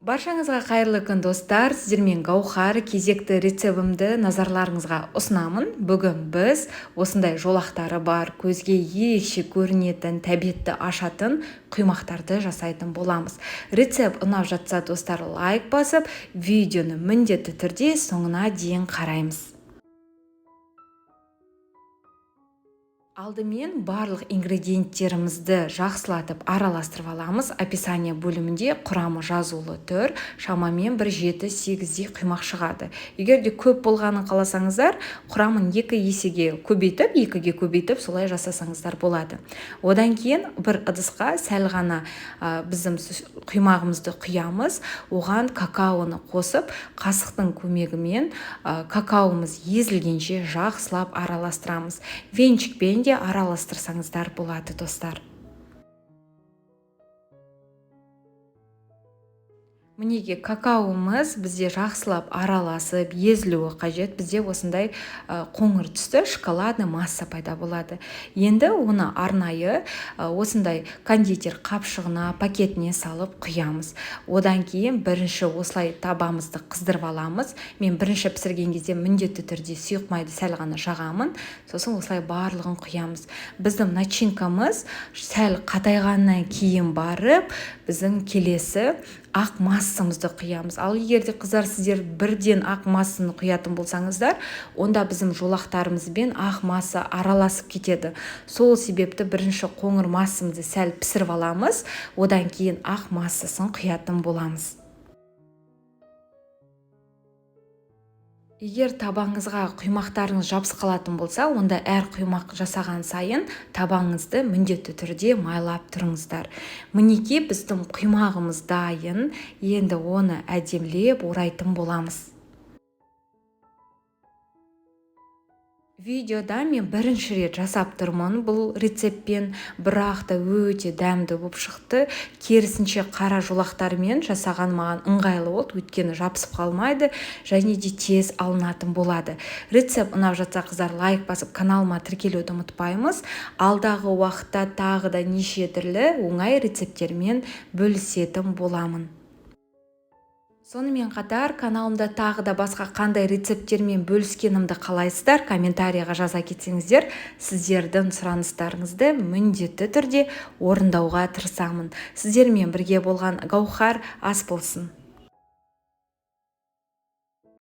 Баршаңызға қайырлы күн, достар! Сіздермен Гаухар. Кезекті рецептімді назарларыңызға ұсынамын. Бүгін біз осындай жолақтары бар, көзге ерекше көрінетін, тәбетті ашатын құймақтарды жасайтын боламыз. Рецепт ұнап жатса, достар, лайк басып, видеоны міндетті түрде соңына дейін қараймыз. Алдымен барлық ингредиенттерімізді жақсылатып араластырып аламыз. Описание бөлімінде құрамы жазулы тұр. Шамамен бір 7-8-дей құймақ шығады. Егер де көп болғанын қаласаңыздар, құрамын 2 есеге көбейтіп, 2-ге көбейтіп солай жасасаңыздар болады. Одан кейін бір ыдысқа сәл ғана біздің құймағымызды құямыз. Оған какаоны қосып, қасықтың көмегімен какаомыз езілгенше жақсылап араластырамыз. Венчикпен де араластырсаңыздар болады, достар. Мінеки, какаомыз бізде жақсылап араласып, езілуі қажет. Бізде осындай қоңыр түсті шоколадный масса пайда болады. Енді оны арнайы осындай кондитер қапшығына, пакетіне салып құямыз. Одан кейін бірінші осылай табамызды қыздырып аламыз. Мен бірінші пісірген кезде міндетті түрде сұйық майды сәл ғана жағамын. Сосын осылай барлығын құямыз. Біздің начинкамыз сәл қатайғаннан кейін барып, біздің келесі ақ массамызды құямыз. Ал егер де, қыздар, сіздер бірден ақ массаны құятын болсаңыздар, онда біздің жолақтарымызбен ақ масса араласып кетеді. Сол себепті бірінші қоңыр массамызды сәл пісіріп аламыз, одан кейін ақ массасын құятын боламыз. Егер табаңызға құймақтарыңыз жабысып қалатын болса, онда әр құймақ жасаған сайын табаңызды міндетті түрде майлап тұрыңыздар. Мінекей, біздің құймағымыз дайын. Енді оны әдемілеп орайтын боламыз. Видеода мен бірінші рет жасап тұрмын бұл рецептпен, бірақ та өте дәмді болып шықты. Керісінше қара жолақтармен жасаған маған ыңғайлы болды, өйткені жабысып қалмайды және де тез алынатын болады. Рецепт ұнап жатса, қыздар, лайк басып, каналыма тіркелуді ұмытпаймыз. Алдағы уақытта тағы да неше түрлі оңай рецепттермен бөлісетін боламын. Сонымен қатар каналымда тағы да басқа қандай рецепттермен бөліскенімді қалайсыздар, комментарийға жаза кетсеңіздер, сіздердің сұраныстарыңызды міндетті түрде орындауға тырысамын. Сіздермен бірге болған Гаухар, ас болсын.